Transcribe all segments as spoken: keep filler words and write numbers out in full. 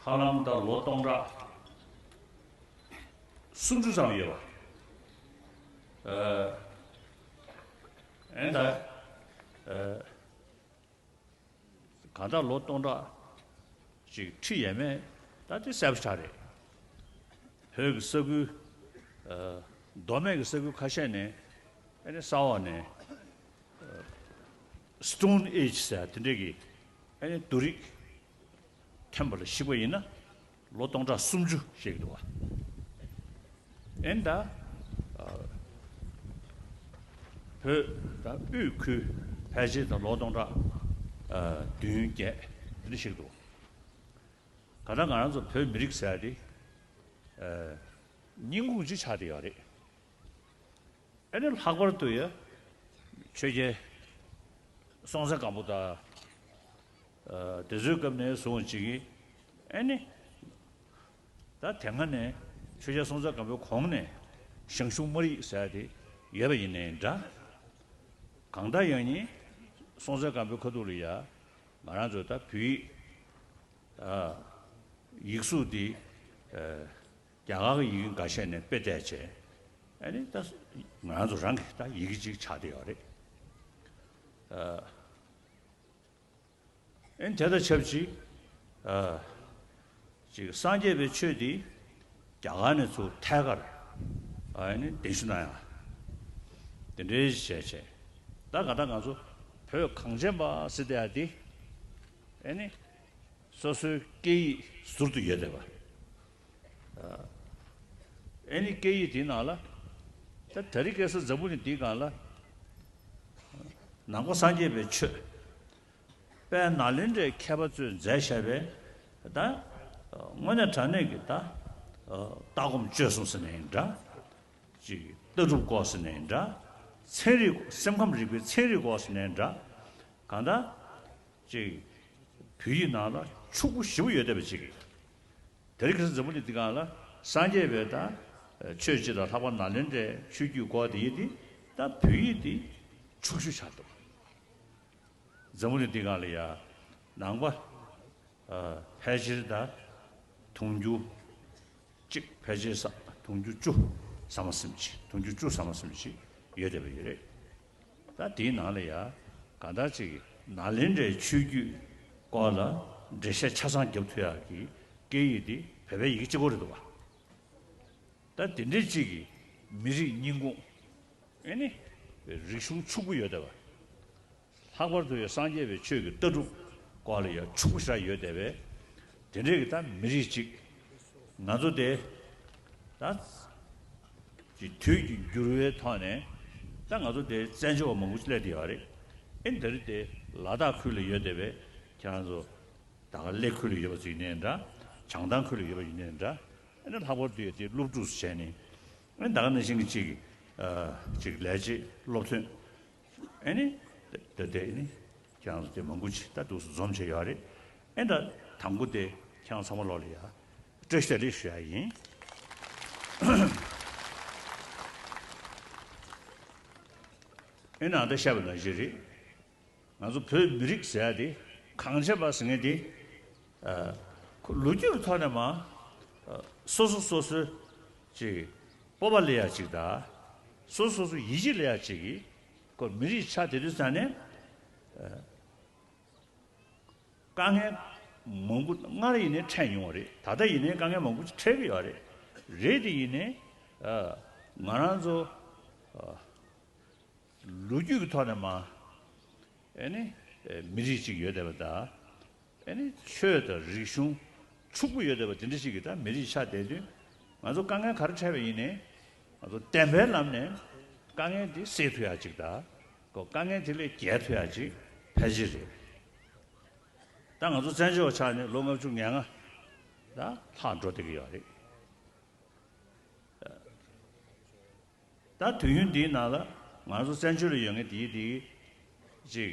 ཧ་ལམ་ད་ལོ་སྟོང་ཕྲག་སུམ་ཅུ་ཙམ་ཡོད་པ། ཨ་ཨེ་ད་ཨ་གང་ལྟར་ལོ་སྟོང་ཕྲག་ཅིག་ཁྲི་ཡས་མས། ད་དེ་གསལ་པོ་ཆགས་རེད། བོད་ཀྱི་ས་ཁུལ་ཨ་མདོ་སྨད་ཀྱི་ས་ཁུལ་ཁ་ཤས་ནས་ཨ་ནི་ས་འོག་ནས་ཨ་Stone Age ཟེར་དེ་འདྲས་ཀྱི་ཨ་ནི་རྡོ་རིགས་ཐོན་པ་ལ་གཞིགས་པ་ཡིན་ན། ལོ་སྟོང་ཕྲག་སུམ་ཅུ་ཞིག་འདུག་བ། ཨེ་ད་ཨ་བོད་ད་དབུས་ཁུལ་ཕལ་ཆེར་ད་ལོ་སྟོང་ཕྲག་ཨ་བདུན་བརྒྱད་དེ་འདྲ་ཞིག་འདུག་ག་ད་ང་རང་ཚོ་བོད་མི་རིགས་ཟེར་ཡ་དེ་ཨ་རྙིང་ཁུངས་ཅིག་ཆགས་བསྡད་ཡོད་རེད། ཨ་ནི་ལྷག་པར་དུ་ཡ་ཆོས་རྒྱལ་སྲོང་བཙན་སྒམ་པོ་དང་ཨ་དེ་ཚོའི་སྐབས་ནས་བཟུང་ཅིག་གིས་ཨ་ནི་ད་དེ་སྔ་ནས་ཆོས་རྒྱལ་སྲོང་བཙན་སྒམ་པོའི་གོང་ནས་ཞང་ཞུང་སྨར་ཡིག་ཟེར་ཡ་དེ་ཡོད་པ་ཡིན་ནའི་འདྲ། གང་ལྟར་ཡང་ནི་སྲོང་བཙན་སྒམ་པོའི་ཁ་ཐུག་ལ་ཡ་ང་རང་ཚོ་ད་བོད་ཡིག་ཨ་ཡིག་གཟུགས་འདི་ཨ་རྒྱ་གར་གྱི་ཡིག་འགའ་ཤས་ནས་དཔེ་བལྟས་བྱས། ཨ་ནི་ད་ང་རང་ཚོ་རང་གི་ད་ཡི་གེ་གཅིག་ཆགས་བསྡད་ཡོད་རེད། ཨ་ཨ་ནི་དེ་དང་ཆབས་ཅིག་ཨ་ཅིག་སངས་རྒྱས་པའི་ཆོས་འདི་རྒྱ་གར་ནས་ཚུར་ཐད་ཀར་ཨ་ནི་གདན་ཞུ་གནང་ཡ་དེ་འདྲའི་བྱས་བྱས། ད་ག་ད་ང་ཚོ་བོད་གངས་ཅན་པ་ཟེར་བསྡད་ཡ་འདི་ཨ་ནི་སོ་སོའི་སྐད་ཡིག་ཟུར་དུ་ཡོད་བསྡད་པ། ཨ་ནི་སྐད་ཡིག་དེའི་ནང་ལ་ད་དེ་རིང་ཁ་སང་འཛམ་བུ་གླིང་འདིའི་སྒང་ལ་ནང་པ་སངས་རྒྱས་པའི་ཆོས་དཔལ་ནཱ་ལེནྡྲའི་མཁས་པ་ཚོས་མཛད་བཞག་པའི་ད་དངོས་གནས་དྲང་གནས་ཀྱི་ད་ལྟ་སྒོམ་སྤྱོད་གསུམ་ཟེར་ནའི་འདྲ། ཅིག་ལྟ་གྲུབ་སྐོར་ཟེར་ནའི་འདྲ། ཚན་རིག་སེམས་ཁམས་རིག་པའི་ཚན་རིག་སྐོར་ཟེར་ནའི་འདྲ། གང་ལྟར་ཅིག་བོད་ཡིག་ནང་ལ་ཕྱུག་པོ་ཞེ་པོ་ཡོད་བསྡད་པ་ཅིག་དེ་རིང་ཁ་སང་འཛམ་བུ་གླིང་འདི་སྒང་ལ་སངས་རྒྱས་པའི་ད་ཆོས་སྤྱི་དང་ལྷག་པར་ནཱ་ལེནྡྲའི་ཆོས་བརྒྱུད་སྐོར་དེ་ཡིན་ཏེ་ད་བོད་ཡིག་འདི་ཕྱུག་ཤོས་ཆགས་འདུག་འཛམ་བུ་གླིང་འདི་སྒང་ལ་ཡ་ནང་པ་ཨ་ཕལ་ཆེར་ད་དུང་ཕྱུར་གཅིག་ཕལ་ཆེར་ས་དུང་ཕྱུར་བཅུ་ཟ་མ་ཟིན་ཅིག་དུང་ཕྱུར་བཅུ་ཟ་མ་ཟིན་ཅིག་ཡོད་བསྡད་པ་ཡོད་རེད། ད་དེའི་ནང་ལ་ཡ་གང་ལྟར་ཅིག་ནཱ་ལེནྡྲའི་ཆོས་བརྒྱུད་སྐོར་ལ་འགྲེལ་བཤད་ཆ་ཚང་རྒྱབ་ཐུབ་ཡག་གི་སྐད་ཡིག་འདི་བོད་པའི་ཡི་གེ་གཅིག་པོ་རེད་འདུག་བ། ད་དེ་འདྲའི་གཅིག་གིས་མི་རིགས་རྙིང་ཁུངས་ཨེ་ནི་རིག་གཞུང་ཕྱུག་པོ་ཡོད་བསྡད་པ། ལྷག་པར་དུ་ཡང་སངས་རྒྱས་པའི་ཆོས་ཀྱི་ལྟ་གྲུབ་སྐོར་ལ་ཡང་ཕྱུག་པོ་ཞེ་དྲག་ཡོད་བསྡད་པས། དེ་འདྲའི་གི་ད་མི་རིགས་གཅིག་ང་ཚོ་དེ་ད་ཀྱི་དུས་ཀྱི་འགྱུར་བའི་ཐོག་ནས་ད་ང་ཚོ་དེ་བཙན་བྱོལ་བ་མང་པོ་ཅིག་སླེབས་བསྡད་ཡོད་རེད། ཨེ་འདི་རེད་དེ་ལ་དྭགས་ཁུལ་ལ་ཡོད་བསྡད་པས་ཁྱེད་རང་ཚོ། ད་ག་གླེ་ཁུལ་ལ་ཡོད་པ་ཅིག་ཡིན་ནའི་འདྲ། བྱང་ཐང་ཁུལ་ལ་ཡོད་པ་ཡིན་ནའི་འདྲ། ཨ་ནི་ལྷག་པར་དུ་ཡོད་དེ་སློབ་ཕྲུག་བྱས་ནས་ཨ་ནི་ད་ག་ནང་བཞིན་གྱི་ཅིག་ཨ་ཅིག་ལས་བྱེད་སློབ་ཐོན་ཨ་ནི་ད་ལྟ་ཨ་ནི་ཁྱེད་རང་ཚོ་དེ་མང་པོ་ཅིག་ད་འདུག་སེ་འཛོམས་བྱས་ཡོད་རེད། ཨ་ནི་ད་དང་པོ་དེ་ཁྱེད་རང་ཚང་མ་ལོག་ལ་ཡ་བཀྲ་ཤིས་བདེ་ལེགས་ཞུ་ཡ་ཡིན། ཨ་ནི་ཨ་ད་བཤད་པ་ནང་བཞིན་རེད། ང་ཚོ་བོད་མི་རིགས་ཟེར་ཡ་དེ་གངས་ཅན་པ་ཟེར་མཁན་དེ་ཨ་ཁོ་ལོ་རྒྱུས་ཀྱི་ཐོག་ནས་མ་ཨ་སོ་སོ་སོ་སོའི་ཅིག་སྤོབས་པ་སླེབས་ཡ་ཅིག་དང་སོ་སོ་སོ་སོ་ཡིད་ཆེས་སླེབས་ཡ་ཅིག་གི་ཁོ་མི་རིགས་ཆགས་བསྡད་དུས་ཙང་ནས་ཨ་དཀའ་ངལ་མང་པོ་སྔར་ཡིན་ནའི་འཕྲད་མྱོང་བ་རེད། ད་ལྟ་ཡིན་ནའི་དཀའ་ངལ་མང་པོ་ཅིག་འཕྲད་ཀྱི་ཡོད་རེད། རེད་དེ་ཡིན་ནའི་ཨ་ང་རང་ཚོ་ཨ། ལོ་རྒྱུས་ཀྱི་ཐོག་ནས་མ། ཨེ་ནི། ཨེ་མི་རིགས་གཅིག་ཡོད་བསྡད་པ་དང་། ཨེ་ནི་ཆོས་དང་རིག་གཞུང་ཕྱུག་པོ་ཡོད་བསྡད་པ་དེ་འདྲ་ཞིག་གི་ད་མི་རིགས་ཆགས་བསྡད་དུས། ང་ཚོ་དཀའ་ངལ་ག་རེ་འཕྲད་པ་ཡིན་ནའི། ང་ཚོ་བདེན་པའི་ལམ་ནས་དཀའ་ངལ་འདི་སེལ་ཐུབ་ཡག་ཅིག་དང་། ཁོ་དཀའ་ངལ་དེ་ལས་རྒྱལ་ཐུབ་ཡག་ཅིག་ཕལ་ཆེར་རེད། ད་ང་ཚོ་བཙན་བྱོལ་བ་ཆགས་ནས་ལོ་ལྔ་བཅུ་ང་ལྔ་ད་ལྷག་འགྲོ་བསྡད་ཀྱི་ཡོད་རེད། ད་དུས་ཡུན་འདིའི་ནང་ལ་ང་ཚོ་བཙན་བྱོལ་ལ་ཡོད་མཁན་དེའི་དེའི་ཅིག་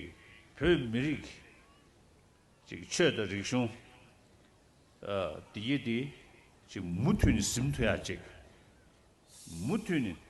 བོད་མི་རིགས་ཅིག་ཆོས་དང་རིག་གཞུང་ཨ་དེའི་དེ་ཅིག་མུ་མཐུད་ནས་ཟིན་ཐུབ་ཡག་ཅིག་མུ་མཐུད་ནས་